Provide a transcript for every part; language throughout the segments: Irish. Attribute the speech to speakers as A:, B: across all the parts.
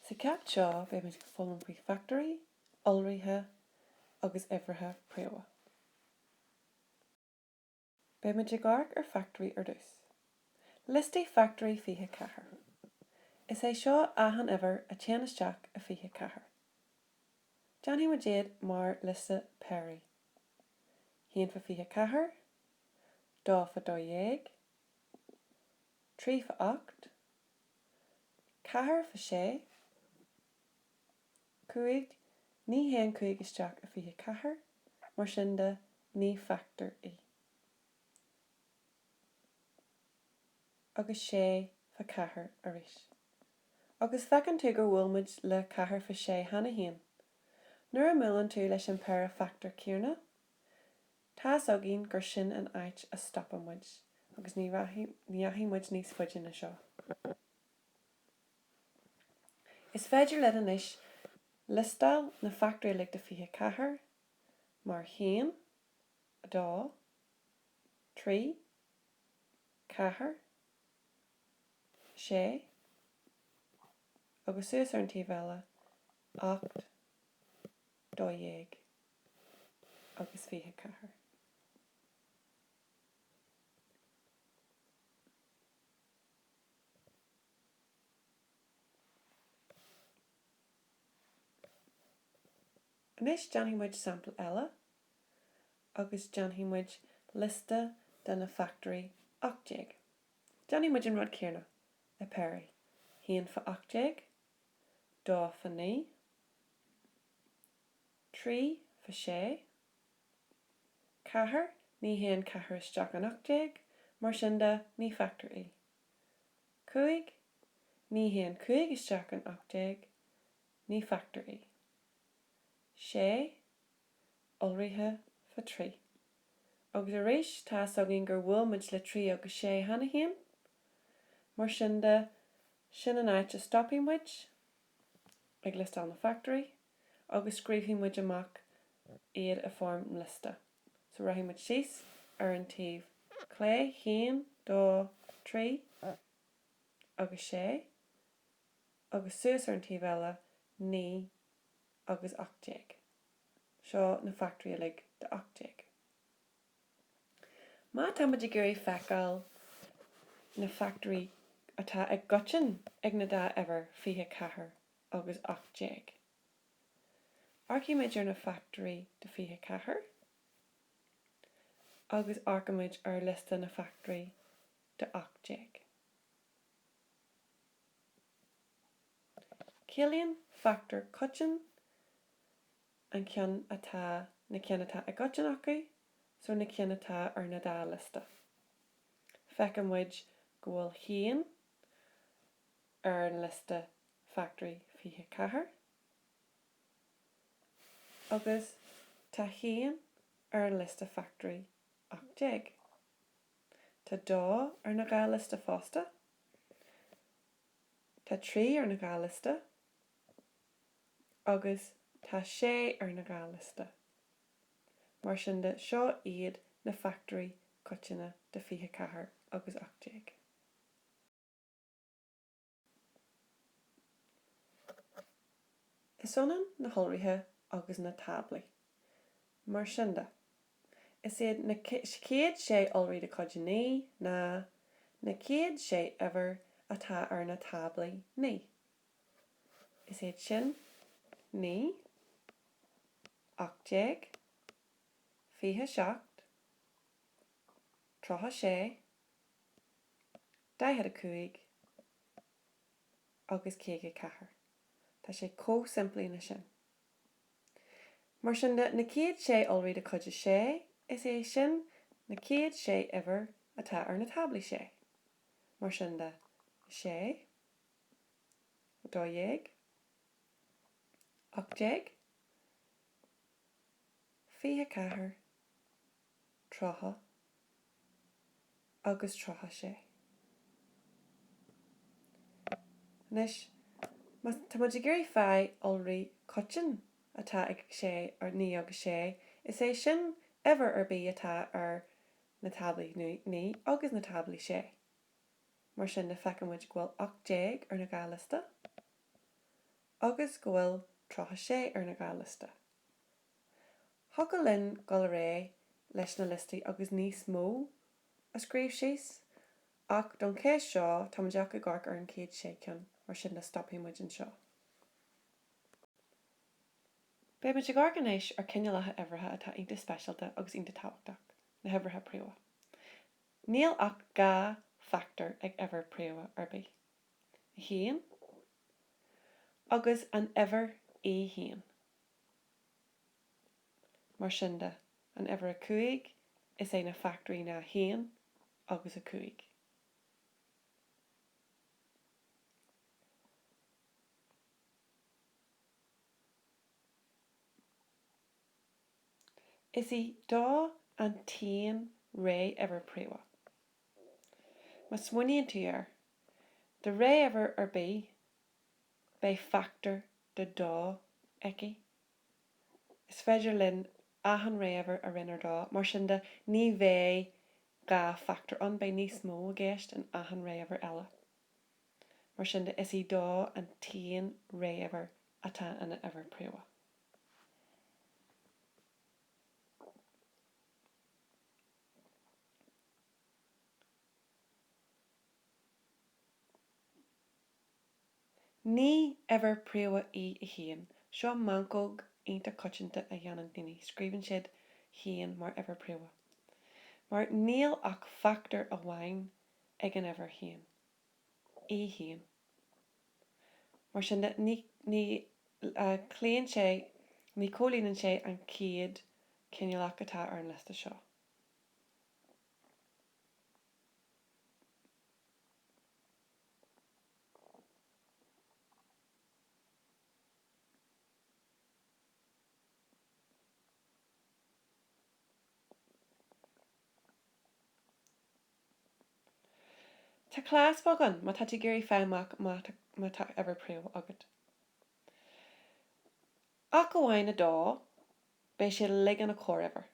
A: Sa cheacht seo beimid ag foghlaim faoi fachtóirí, iolruithe agus uimhreacha príomha. Beimid ag amharc ar fachtóirí ar dtús. Liostaigh fachtóirí 24. Is é seo achan uimhir a théann isteach i 24. Déanfaidh muid iad mar liosta péirí. 1 fá 24, 2 fá 12, 3 fá 8, 4 fá 6, 5, ní théann 5 isteach i 24, mar sin de, ní fachtóir í. Agus 6 fá 4 arís. Agus feiceann tú gur bhuail muid le 4 fá 6 cheana féin. Nuair a mbuaileann tú leis an péire fachtóir céanna, Tá's againn gur sin an áit a stopann muid agus ní dheachaigh muid níos faide ná seo. Is féidir linn anois liostáil na fachtóirí uilig de 24 mar 1, 2, 3, 4, 6 agus suas ar an taobh eile 8, 12. agus 24. Anois déanfaidh muid sampla eile agus déanfaidh muid liosta de na fachtóirí 18. Déanfaidh muid an rud céanna i péirí, 1 fá 18, 2 fá 9, 3 fá 6, 4, ní théann 4 isteach in 18, mar sin de, ní fachtóir í. 5, ní théann 5 isteach in 18, ní fachtóir í. 6, iolraithe fá 3. Agus arís, tá fhios againn gur bhuail muid le 3 agus 6 cheana féin. Mar sin de, sin an áit a stopfaidh muid ag liostáil na fachtóirí. agus scríobfaidh muid amach iad i foirm liosta. So rachaidh muid síos ar an taobh clé, haon, dó, trí agus sé, agus suas ar an taobh eile, 9 agus 18. Seo na fachtóirí uilig de 18. Má tá muid ag iarraidh feiceáil na fachtóirí atá i gcoiteann ag na dá uimhir, 24 agus 18. Amharcfaidh muid ar na fachtóirí de 24 agus amharcfaidh muid ar liosta na bhfachtóirí de 18. Ciallaíonn fachtóir coiteann an ceann atá, na cinn atá i gcoiteann acu, so na cinn atá ar na dá liosta. Feiceann muid go bhfuil haon ar an liosta fachtóirí 24 agus tá haon ar an liosta fachtóirí 18. Tá dó ar na dhá liosta fosta. Tá 3 ar na dhá liosta agus tá sé ar na dhá liosta. Mar sin de, seo iad na fachtóirí coiteanna de 24 agus 18. Is ionann na hiolruithe agus na táblaí. Mar sin de, is iad na chéad sé iolraí de chuid 9 ná na chéad sé uimhir atá ar na táblaí 9. Is iad sin, 9, 18, 27, 36, 45 agus 54. Tá sé chomh simplí le sin. Mar sin de, na chéad sé iolraí de chuid 6, is é sin na chéad sé uimhir atá ar na táblaí 6. Mar sin de, 6, 12, 18, 24, 30, agus 36. Anois, má tá muid ag iarraidh fáil iolraí coiteann atá ag 6, 9 agus 6, is é sin uimhir ar bith atá ar na táblaí 9 agus na táblaí 6. Mar sin de feiceann muid go bhfuil 18 ar na dhá liosta. Agus go bhfuil 36 ar na 2 liosta. Thiocfadh linn dul ar aghaidh leis na liostaí agus níos mó a scríobh síos, ach don cheist seo táimid ach ag amharc ar an chéad sé ceann, mar sin de stopfaidh muid anseo. Beidh muid ag amharc anois ar cineálacha uimhreacha atá iontach speisialta agus iontach tábhachtach, na huimhreacha príomha. Níl ach 2 fachtóir ag uimhir príomha ar bith. 1 agus an uimhir í féin. Mar sin de, an uimhir 5, is é na fachtóirí ná 1 agus 5. Is í 2 an t-aon rogha-uimhir príomha. Má smaoiníonn tú air, do rogha-uimhir ar bith, beidh fachtóir de 2 aici. Is féidir linn achan rogha-uimhir a roinnt ar 2, mar sin de ní bheidh 2 fachtóir ann, beidh níos mó i gceist in achan rogha-uimhir eile. Mar sin de, is í 2 an t-aon rogha-uimhir atá ina uimhir príomha. Ní uimhir príomha í 1. Seo meancóg iontach coitianta a dhéanann daoine, scríobhann siad 1 mar uimhir príomha. Mar níl ach fachtóir amháin ag an uimhir 1. Í féin. Mar sin de, ní, ní chloíonn sé, ní chomhlíonann sé an chéad choinníollacha atá ar an liosta seo. Tá cleas beag ann má tá tú ag iarraidh fáil amach má má tá uimhir príomha agat. Ach amháin 2, beidh siad uilig ina corruimhir.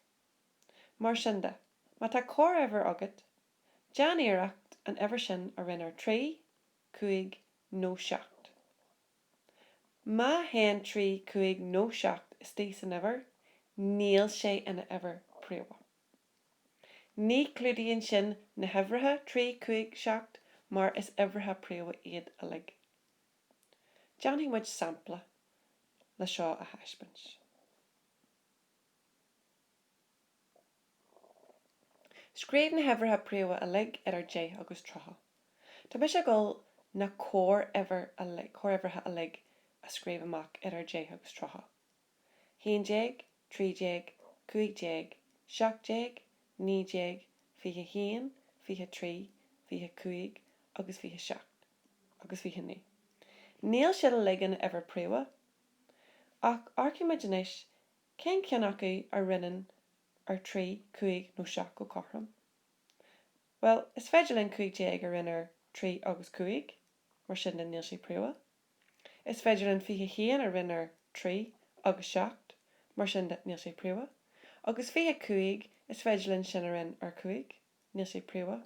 A: Mar sin de, má tá corruimhir agat, déan iarracht an uimhir sin a roinnt ar 3, 5 nó 7. Má théann 3, 5 nó 7 istigh san uimhir, níl sé ina uimhir príomha. Ní chlúdaíonn sin na huimhreacha 3, 5, 7 mar is uimhreacha príomha iad uilig. Déanfaidh muid sampla le seo a thaispeáint. Scríobh na huimhreacha príomha uilig idir 10 agus 30. Tá mise ag dul na corruimhreacha uilig a scríobh amach idir 10 agus 30. 11, 13, 15, 17, 19, 21, 23, 25 agus 27 agus 29. Níl siad uilig ina uimhir príomha. Ach amharcfaidh muid anois cén ceann acu a roinneann ar 3, 5 nó 7 go cothrom. Bhuel, is féidir linn 15 a roinnt ar 3 agus 5, mar sin de níl sé príomha. Is féidir linn 21 a roinnt ar 3 agus 7, mar sin de, níl sé príomha. Agus 25, is féidir linn sin a roinnt ar 5, níl sé príomha.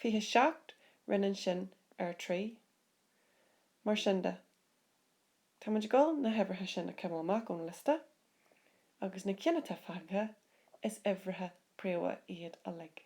A: 27, roinneann sin ar 3. Mar sin de, tá muid ag dul na huimhreacha sin a chuimilt amach ón liosta, agus na cinn atá fágtha, is uimhreacha príomha iad uilig.